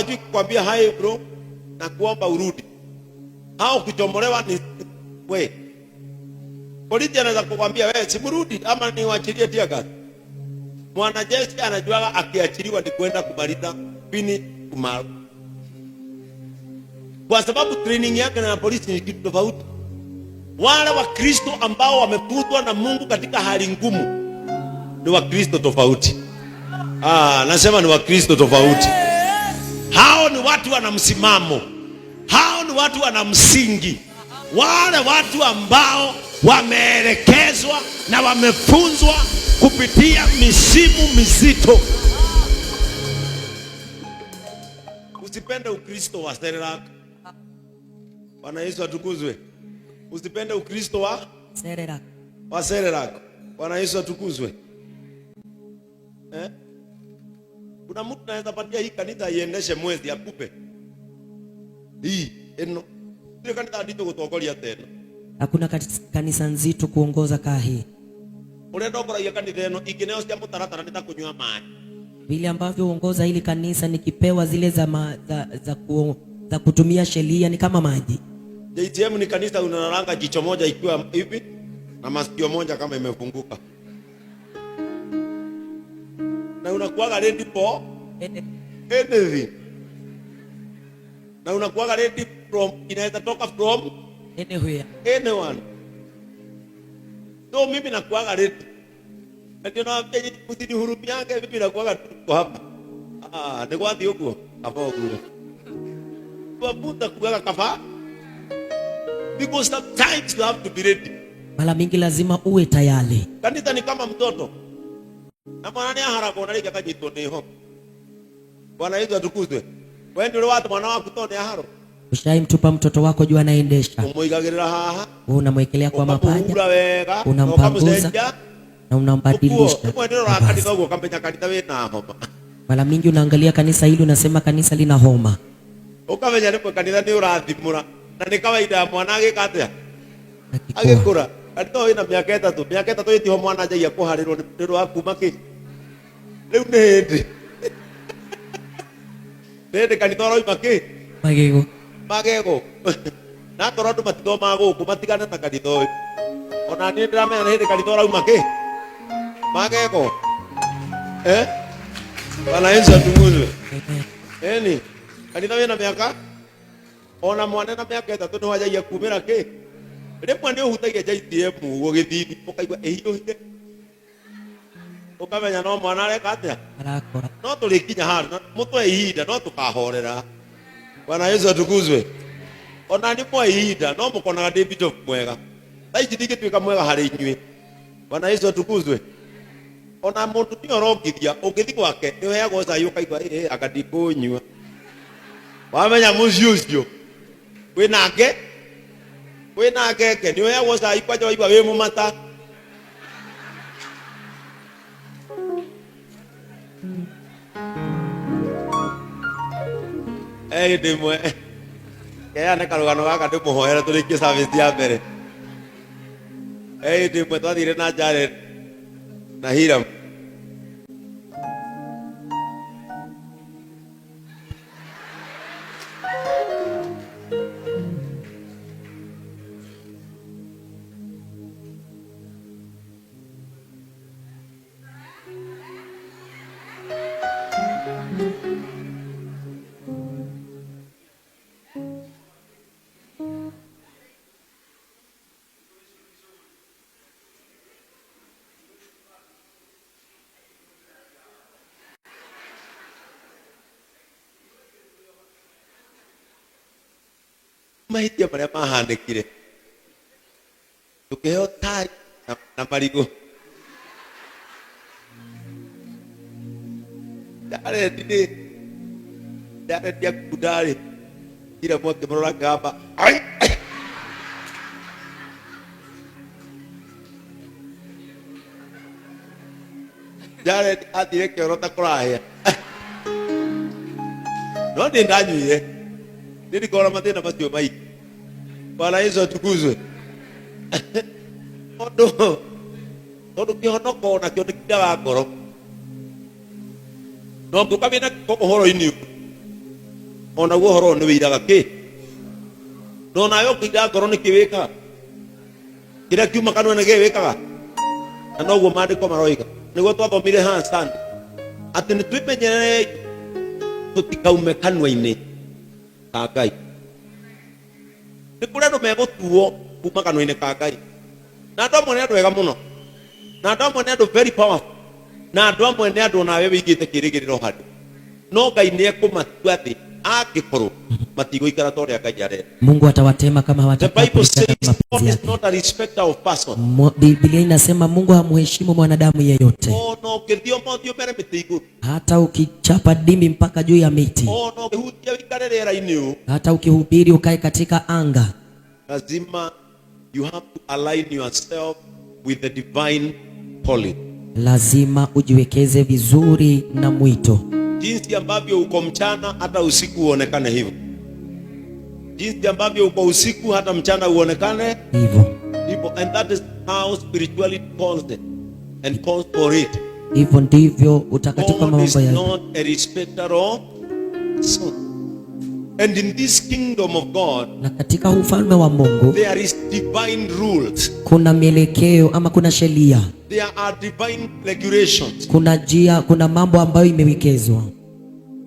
Hawajui kukwambia hi bro na kuomba urudi. Hao kuchomolewa ni we. Polisi anaweza kukwambia wewe si mrudi ama niwachilie tear gas. Mwanajeshi anajuaga akiachiliwa ni kwenda kumaliza pini kumaru. Kwa sababu training yake na polisi ni kitu tofauti. Wale Wakristo ambao wamefutwa na Mungu katika hali ngumu ni Wakristo tofauti. Ah, nasema ni Wakristo tofauti. Hao ni watu wana msimamo, hao ni watu wana msingi, wale watu ambao wameelekezwa na wamefunzwa kupitia misimu mizito. Usipende Ukristo wa Serelak. Bwana Yesu atukuzwe. Usipende Ukristo wa Serelak. Wa Serelak. Bwana Yesu atukuzwe. Eh? Kuna mtu anaweza patia hii kanisa iendeshe mwezi akupe. Hii eno. Ile kanisa ndito gutongoria tena. Hakuna kanisa nzito kuongoza kaa hii. Uria ndongoragia kanitha eno ingineo cia mutaratara ni ta kunywa maĩ. Vile ambavyo uongoza hili kanisa nikipewa zile za kutumia sheria ni kama maji. JTM ni kanisa unalanga jicho moja ikiwa hivi na masikio moja kama imefunguka. Na unakuwaga ready for anything. Na unakuwaga ready from, inaweza toka from anywhere. Anyone. So mimi nakuwaga ready. Na ndio nawaambia nyinyi msinihurumiange, mimi nakuwaga tuko hapa. Ah, ni gwathi uguo kaba uguo. Tuwaputa kuwaga kaba. Because sometimes you have to be ready. Mara mingi lazima uwe tayari. Kanitha ni kama mtoto. Na mwana ni aharagwo na rĩngĩ akanyitwo nĩ homa. Bwana Yesu atukuzwe. Wewe ndio watu mwana waku to nĩ aharo. Ushaimtupa mtoto wako juu anaendesha. Umuigagĩrĩra haha. Wewe unamwekelea kwa mapaja. Ukamũhura wega, Unampanguza ukamũcenjia. na unambadilisha. Ũguo, rĩmwe nĩ ũroraga kanitha ũguo ũkamenya kanitha wĩna homa. Mara mingi unaangalia kanisa hili unasema kanisa lina homa. Ukamenya rĩmwe kanitha nĩ ũrathimũra. Na nĩ kawaida ya mwana agĩka atĩa? Akikua. Agĩkũra. Kanitha ũyũ wĩna mĩaka ĩtatũ. Mĩaka ĩtatũ ĩtiho mwana anjagia kũharĩrwo nĩ ũndũ wa kuma kĩ? Rĩu nĩ hĩndĩ. Nĩ hĩndĩ kanitha ũroima kĩ? Magego. Magego. Na akorwo andũ matithomaga gũkũ, matigane na kanitha ũyũ. Ona niĩ ndĩramenya nĩ hĩndĩ kanitha ũrauma kĩ? Magego. Bwana Yesu atukuzwe. Amen. Eni, kanitha wĩna mĩaka? Ona mwana na mĩaka ĩtatũ nĩ wanjagia kumĩra kĩ? Rĩmwe nĩ ũhutagia JTM ũguo gĩthithi, ũkaigua ĩhiũhire. Ũkamenya no mwana areka atĩa? Arakũra. No tũrĩkinya handũ, mũtwe ihinda, no tũkahorera. Bwana Yesu atukuzwe. Ona nĩ mwa ihinda, no mũkonaga ndĩ bishop mwega. Thaa ici ndingĩtuĩka mwega harĩ inyuĩ. Bwana Yesu atukuzwe. Ona mũndũ nĩ orongithia, ũngĩthiĩ gwake, nĩ ũheagwo cai ũkaigua, ĩ, anga ndikũnyua. Wamenya mũciĩ ũcio, wĩna nge? Wĩna ngenge, nĩ ũheagwo cai kwanja waigua wĩ mũmata. Hĩndĩ ĩmwe, keane karũgano gaka ndĩmũhoere tũrĩkie service ya mbere. Hĩndĩ ĩmwe twathire na Jared na Hiram. Mahĩtia marĩa mahanĩkire. Tũkĩheo tai na marigũ. Jared nĩ, Jared akunda rĩ, Hiram akĩmũrora akĩgamba, ai! Jared athire kĩoro ta kũrahĩa. No nĩ ndanyuire. Nĩ ndikoragwo na mathĩna macio maingĩ. Bwana Yesu atukuzwe. Tondũ kĩhonoko onakĩo nĩ kĩndaga ngoro. No ũngĩũka wĩna kĩko ũhoro-inĩ ũyũ, Onaguo ũhoro ũyũ nĩ wĩiraga kĩ no nawe ũkĩira ngoro nĩ kĩ wĩkaga kĩrĩa kiuma kanua nĩ kĩ wĩkaga na noguo maandĩko maroiga nĩguo twathomire haha Sunday atĩ nĩ twĩmenyererei tũtikaume kanua-inĩ ka Ngai. Nĩ kũrĩ andũ megũtuo kuma kanua-inĩ ka Ngai, na andũ amwe nĩ andũ ega mũno, na andũ amwe nĩ andũ very powerful, na andũ amwe nĩ andũ onawe wĩigĩte kĩrĩgĩrĩro harĩ, no Ngai nĩ ekũmatua thĩ angĩkorwo matigũikara ta ũrĩa Ngai arenda. Mungu atawatema kama The hawatakaa Bible kulingana says na God mapenzi is yake. not a respecter of person. Biblia inasema Mungu hamheshimu mwanadamu yeyote. Ona ũngĩthiĩ ũmothiĩ ũmere mĩtĩ igũrũ, Hata ukichapa dimi mpaka juu ya miti, ona ũngĩhunjia ũikare rĩera-inĩ ũũ, hata ukihubiri ukae katika anga, lazima you have to align yourself with the divine calling. Lazima ujiwekeze vizuri na mwito. Jinsi ambavyo uko mchana hata usiku uonekane hivyo. Jinsi ambavyo uko usiku hata mchana uonekane hivyo. Hivyo. And that is how spirituality calls it and calls for it. Hivyo ndivyo utakatifu God is mambo ya not a respecter of person. And in this kingdom of God, na katika ufalme wa Mungu there is divine rules. Kuna mielekeo ama kuna sheria, There are divine regulations. Kuna njia, kuna mambo ambayo imewekezwa.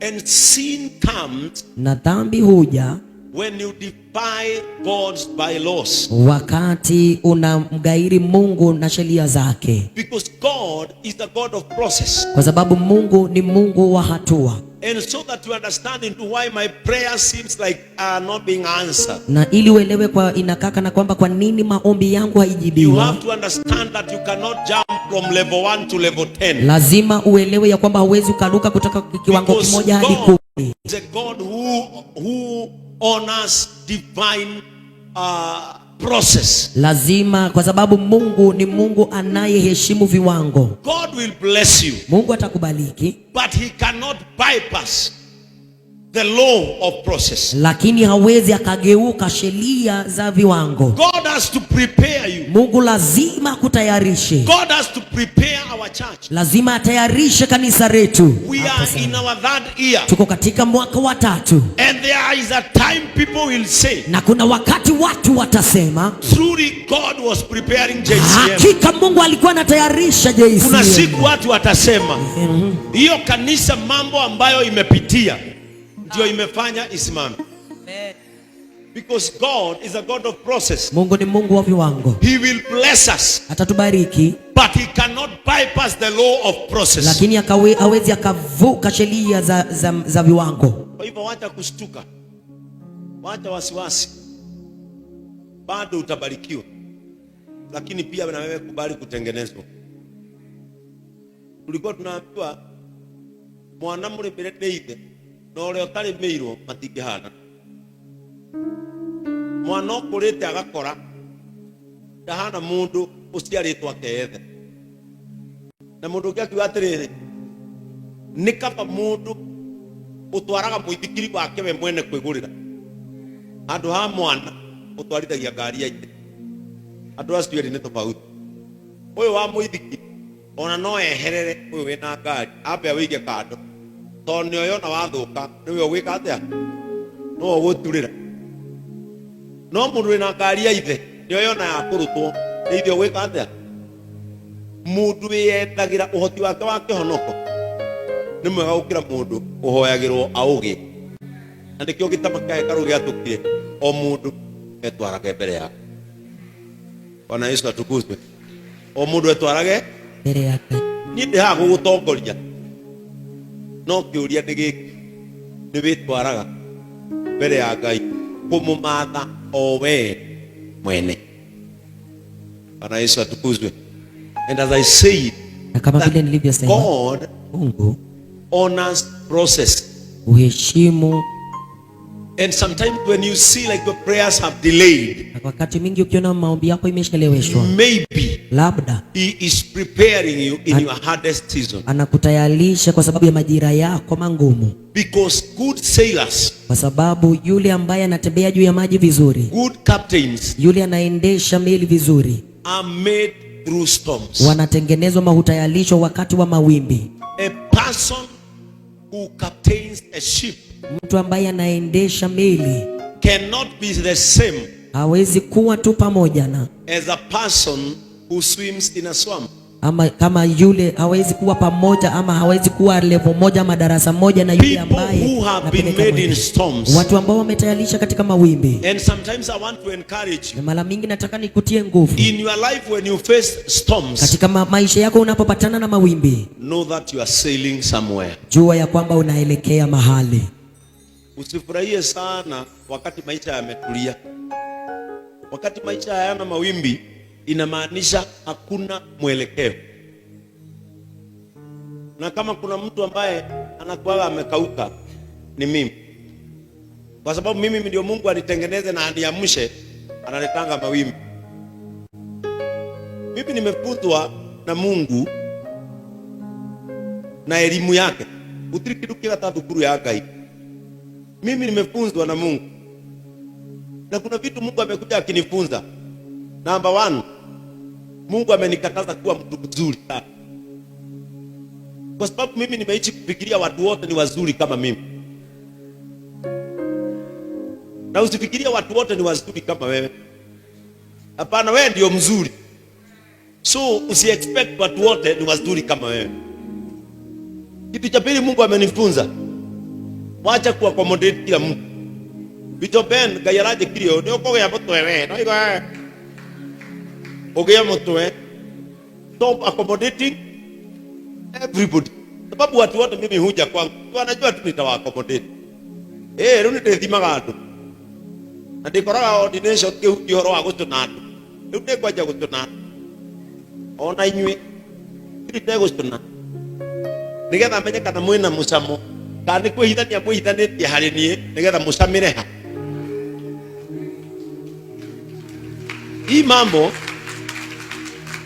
And sin comes Na dhambi huja when you defy God's bylaws. Wakati unamghairi Mungu na sheria zake, Because God is the God of process. Kwa sababu Mungu ni Mungu wa hatua. And so that you understand into why my prayer seems like are not being answered. Na ili uelewe kwa inakaa kana kwamba kwa nini maombi yangu You haijibiwa, have to understand that you cannot jump from level 1 to level 10. Lazima uelewe ya kwamba hauwezi ukaruka kutoka kiwango Because kimoja hadi God 10. is a God who honors divine process. Lazima, kwa sababu Mungu ni Mungu anayeheshimu viwango. God will bless you, Mungu atakubariki, but he cannot bypass the law of process. Lakini hawezi akageuka sheria za viwango. God has to prepare you. Mungu lazima akutayarishe, God has to prepare our church. Lazima atayarishe kanisa letu. We are in our third year. Tuko katika mwaka wa tatu, And there is a time people will say, na kuna wakati watu watasema, "Truly God was preparing JCM." Hakika Mungu alikuwa anatayarisha Kuna JCM. siku watu watasema, hiyo kanisa mambo ambayo imepitia ndio imefanya isimame. Because God is a God of process. Mungu ni Mungu wa viwango, He will bless us, atatubariki, but he cannot bypass the law of process. Lakini hawezi akavuka sheria za viwango. Kwa hivyo wacha kushtuka, wacha wasiwasi, bado utabarikiwa, lakini pia na wewe kubali kutengenezwa. Tulikuwa tunaambiwa mwana mũrĩmĩre nĩ ithe na ũrĩa ũtarĩmĩirwo matingĩhana. Mwana ũkũrĩte agakora ndahana mũndũ ũciarĩtwo akeyethe. Na mũndũ ũngĩ akiuga atĩrĩrĩ, nĩ kaba mũndũ ũtwaraga mũithikiri wake we mwene kwĩgũrĩra handũ ha mwana ũtwarithagia ngari ya ithe. Andũ acio erĩ nĩ tofauti. Ũyũ wa mũithikiri ona no eherere ũyũ wĩna ngari ambe awĩige kando tondũ nĩ oĩ ona wathũka nĩwe ũgwĩka atĩa, nĩwe ũgũturĩra. No mũndũ wĩna ngari ya ithe nĩ oĩ ona yakũrutwo nĩ ithe ũgwĩka atĩa. Mũndũ wĩyendagĩra ũhoti wake wa kĩhonoko nĩ mwega gũkĩra mũndũ ũhoyagĩrwo aũgĩe. Na nĩkĩo gĩtama kĩa hekarũ gĩatũkire o mũndũ etwarage mbere yake. Bwana Yesu atukuzwe. O mũndũ etwarage mbere yake. Niĩ ndĩ haha gũgũtongoria, no kĩũria nĩ gĩkĩ, nĩ wĩtwaraga mbere ya Ngai kũmũmatha o we mwene? Bwana Yesu atukuzwe. And as I said, Na kama that vile nilivyosema, God Mungu honors process. Uheshimu. And sometimes when you see like your prayers have delayed, Na wakati mingi ukiona maombi yako imecheleweshwa, maybe labda he is preparing you in your hardest season. Anakutayarisha kwa sababu ya majira yako mangumu, Because good sailors, kwa sababu yule ambaye anatembea juu ya maji vizuri, good captains yule anaendesha meli vizuri, are made through storms. Wanatengenezwa mahutayarishwa wakati wa mawimbi. A person who captains a ship Mtu ambaye anaendesha meli cannot be the same hawezi kuwa tu pamoja na as a person who swims in a swamp. Ama kama yule hawezi kuwa pamoja ama hawezi kuwa level moja ama darasa moja na yule People ambaye who have been anapeleka made in maji. Storms. Watu ambao wametayarisha katika mawimbi. And sometimes I want to encourage you. Na mara mingi nataka nikutie nguvu. In your life, when you face storms, Katika maisha yako unapopatana na mawimbi, know that you are sailing somewhere. Jua ya kwamba unaelekea mahali. Usifurahie sana wakati maisha yametulia. Wakati maisha hayana mawimbi, inamaanisha hakuna mwelekeo. Na kama kuna mtu ambaye anakuwa amekauka ni mimi, kwa sababu mimi ndio Mungu anitengeneze na aniamshe, analetanga mawimbi. Mimi nimefunzwa na Mungu na elimu yake gutiri kindu kiga thukuru ya Ngai. Mimi nimefunzwa na Mungu na kuna vitu Mungu amekuja akinifunza. Number one, Mungu amenikataza kuwa mtu mzuri sana, kwa sababu mimi nimeishi kufikiria watu wote ni wazuri kama mimi, na usifikirie watu wote ni wazuri kama wewe. Hapana, wewe ndio mzuri, so usi expect watu wote ni wazuri kama wewe. Kitu cha pili Mungu amenifunza, wacha ku accommodate kila mtu. Bito Ben Ngai aranjĩkire ũũ nĩ ũkũgĩa mũtwe we no igua ũgĩe mũtwe. Stop accommodating everybody, sababu watu wote mimi huja kwangu wanajua tu nitawa accommodate. Rĩu nĩ ndĩthimaga andũ na ndĩkoraga ordination ngĩhutia ũhoro wa gũcũna andũ. Rĩu ndĩkwanja gũcũna andũ ona inyuĩ ndirĩ ndegũcũna nĩgetha menye kana mwĩna mũcamo kana nĩ kwĩhithania mwĩhithanĩtie harĩ niĩ nĩgetha mũcamĩre ha. Hii mambo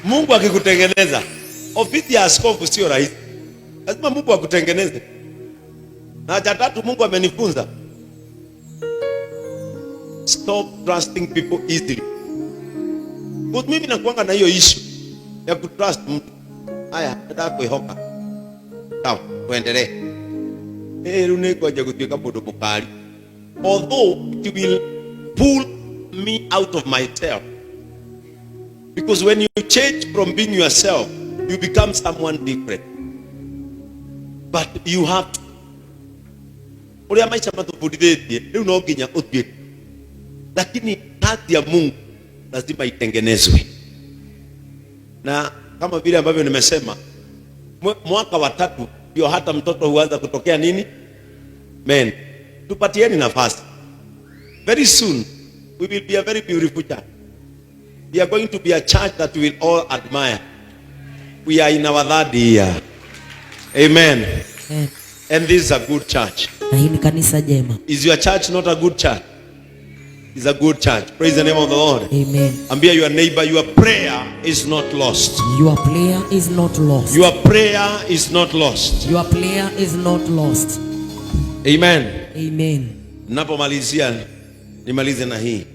Mungu akikutengeneza, ofisi ya askofu sio rahisi, lazima Mungu akutengeneze. Na cha tatu Mungu amenifunza, stop trusting people easily. Kwa mimi nakuanga na hiyo issue ya kutrust mtu. Haya, nataka kuihoka. Sawa, tuendelee. Rĩu nĩ ngwanja gũtuĩka mũndũ mũkari. Although it will pull me out of myself. Because when you change from being yourself, you become someone different. But you have to. Ũrĩa maica matũbundithĩtie, rĩu no nginya ũtuĩke. Lakini kazi ya Mungu lazima itengenezwe. Na kama vile ambavyo nimesema, mwaka wa tatu ndio hata mtoto huanza kutokea nini? Men. Tupatieni nafasi. Very soon we will be a very beautiful church. We are going to be a church that we will all admire. We are in our third year. Amen. Amen. And this is a good church. Na hii ni kanisa jema. Is your church not a good church? It's a good church. Praise the name of the Lord. Amen. Ambia your neighbor, your prayer is not lost. Your prayer is not lost. Your prayer is not lost. Your prayer is not lost. Amen. Amen. Napomalizia nimalize na hii.